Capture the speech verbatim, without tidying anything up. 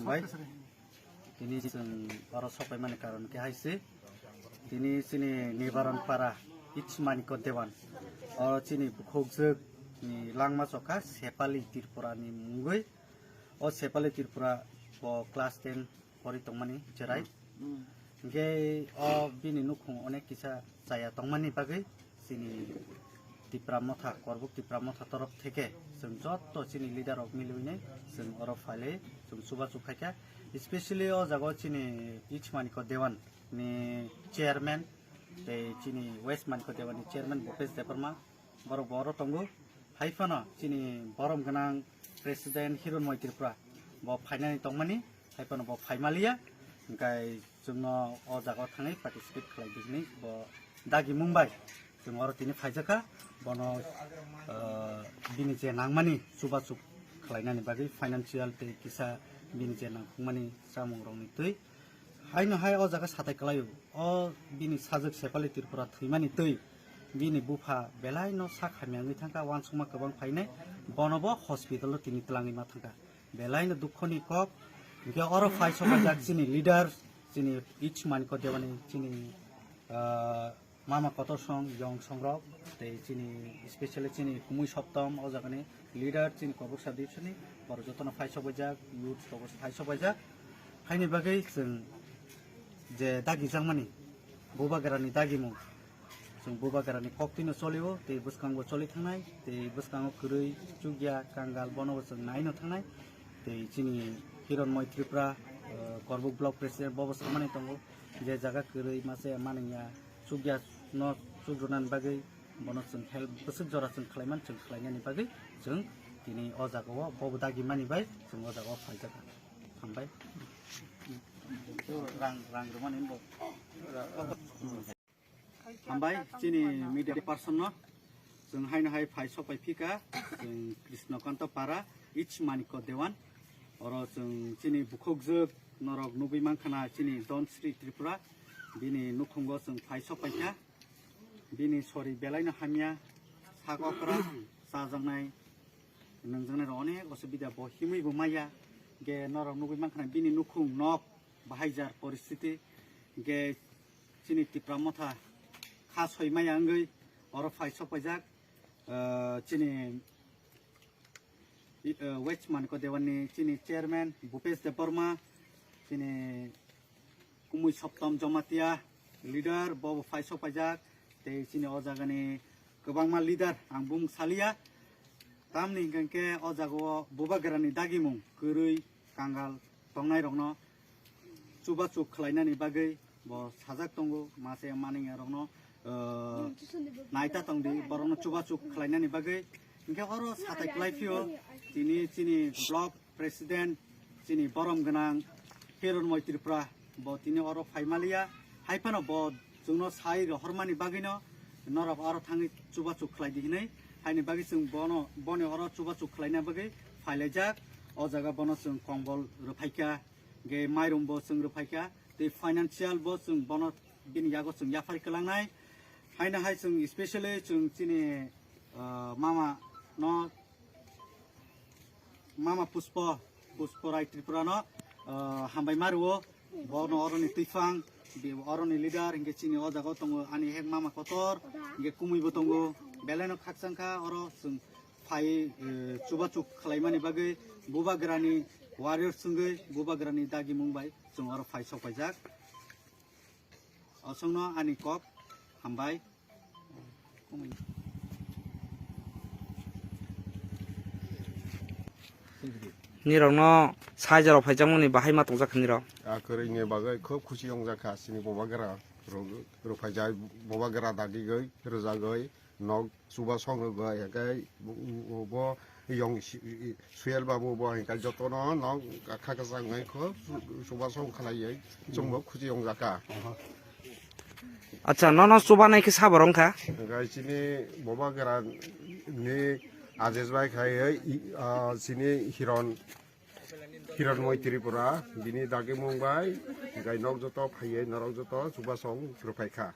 Bai, tini chwng oro sopaimani karon khe hai se, tini chini Nibaran Para H Manikya Dewan, oro chini bukhukjwk ni langma chokha Sepali Tripura ni mungwi. O Sepali Tripura bo class ten pori tongmani cherai. Hingke o bini nukhung onek kisa chaya tongmani bagwi chini Tipra Motha, Korbuk Tipra Motha torof theke chwng jotto chini leader rok miliwinai chwng oro phailai chwng chubachu khaikha. Specially o jaga o chini H Manikya Dewan ni chairman tei chini West Manikya Dewan ni chairman Bhupesh Debbarma, borok bo oro tongo. Hai phano chini borom gwnang president Hironmoi Tripura bo phainani tongmani, hai phano bo phaimaliya, hingkai chwngno o jaga o thangwi participate khlai di hwnwi bo dagi mung bai chwng oro tini phaijakha. Bono, ah, bini je nangmani chubachu khlainani bagwi financial tei kisa bini je nangkukmani chamung rokni twi haino hai o jaga satai kwlaio. O bini sajwk Sepali Tripura thwimani twi bini bupha belaino sak hamya wngwi thangkha, uansukma kwbang phainai, bono bo hospital o tini twlangwi ma thangkha. Belaino dukhoni kok. Hingke oro phai sokajak chini leader, chini H Manikya Dewani, chini, ah, Mama Kotor Song, Yong Songrok, tei chini specially chini Kumui Soptom, o jagani leader, chini Korbuk Sub Division ni, borok jotono phai sokbaijak, youth rok phai sokbaijak. Haini bagwi chwng je dagijakmani, Bubagrani dagimung, chwng Bubagrani koktwino cholio, tei bwskango choli thangnai, tei bwskango kwrwi, chukya, kangal, bono bo chwng naino thangnai, tei chini Hironmoi Tripura, eh, Korbuk Block President, bobo samani tongo, je jaga kwrwi, mase maningya, chukya no chukrunani bagwi bono chwng help bwswk jora chwng khlaimani chwng khlainani bagwi chwng tini o jaga o bobo dagi mani bai chwng o jaga o phaijak. Hambai. Rang, rang rwmani bo. Hambai chini media person no chwng haino hai phai sok pai phika chwng Krishnakanta Para H Manikya Dewan oro chwng chini bukhukjwk norok nugwi mankha na chini Don Sri Tripura bini nukhungo chwng phai sok paikha. Bini sori belaino hamya, sak okra, chajaknai, nungjaknai rok onek osubida bo himwi bo maya. Ge norok nugwi mankha bini nukhung nok bahaijar poristiti. Ge chini Tipra Motha kha soi maya wngwi oro phai sok paijak. Ah, chini I, eh, West Manikya Dewan ni chini chairman Bhupesh Debbarma, chini Kumui Soptom Jamatia leader, bo bo phai sok paijak, tei chini o jaga ni kwbangma leader ang bung saliya. Tamni hingkha khe o jaga o Bubagrani dagimung kwrwi kangal tongnai rokno chubachu khlainani bagwi bo sajak tongo, mase maningya rokno, uh, naita tongdi, borokno chubachu khlainani bagwi. Hingke oro satai kwlai phio, tini chini block president, chini borom gwnang Hironmoi Tripura, bo tini oro phaimaliya. Hai phano bo chwngno sai rohormani bagwino norok oro thangwi chubachu khlai di hinwi. Haini bagwi chwng bono, boni oro chubachu khlaina bagwi phailaijak. O jaga bono chwng kombol rwphaikha. Ge mairum bo chwng rwphaikha, tei financial bo chwng bono bini yago chwng yaphar kwlangnai. Haino hai chwng specially chwng chini, ah, mama no, mama Puspo, Puspo Rai Tripura no, ah, hambai mario, bono oroni twifang, bi-, oroni leader, hingke chini o jaga o tongo ani hek mama kotor, hingke kumui bo tongo, belai no khakchangkha oro chwng phai, eh, chubachu khlaimani bagwi Bubagrani warriors wngwi Bubagrani dagimung bai chwng oro phai sok paijak. Osongno ani kok hambai. Nirokno saijaro phaijakmani bahai ma tongjak kha nirok. A kwrwini bagwi khub khusi wngjak kha chini Bubagra rw-, rwphaijak Bubagra dagigwi rwjagwi. Nok chuba song rwgwi, hingke bo yong si-, i-, i-, Suyel babu bo hingke jotono nok kha kwchang wngkha, chuba song khlaiwi chwngbo khusi wngjak kha. Acha, nono chuba nai khe sabo rwngkha? Hingke chini Bubagra ni Ajesh bai khai, i-, ah, chini Hiron, Hironmoi Tripura, bini dagimung bai, hingke nok joto phaiwi norok joto chuba song rwphaikha.